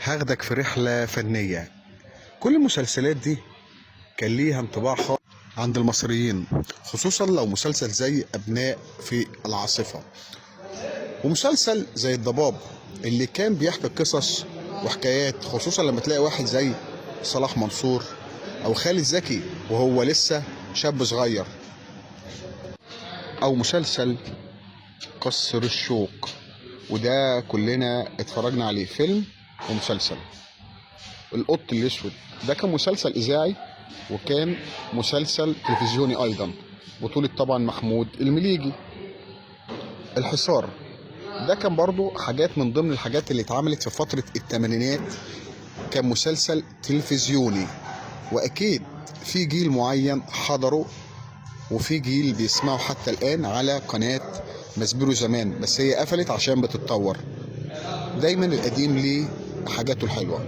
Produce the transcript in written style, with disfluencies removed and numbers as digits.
هاخدك في رحلة فنية. كل المسلسلات دي كان ليها انطباع خاص عند المصريين، خصوصا لو مسلسل زي أبناء في العاصفة، ومسلسل زي الضباب اللي كان بيحكي قصص وحكايات، خصوصا لما تلاقي واحد زي صلاح منصور أو خالد زكي وهو لسه شاب صغير، أو مسلسل قصر الشوق، وده كلنا اتفرجنا عليه فيلم ومسلسل. القط الأسود ده كان مسلسل إذاعي وكان مسلسل تلفزيوني أيضا، بطولة طبعا محمود المليجي. الحصار ده كان برضو حاجات من ضمن الحاجات اللي اتعملت في فترة الثمانينات، كان مسلسل تلفزيوني، وأكيد في جيل معين حضره وفي جيل بيسمعه حتى الآن على قناة مسبيرو زمان، بس هي قفلت عشان بتتطور. دايما القديم ليه حاجاته الحلوة.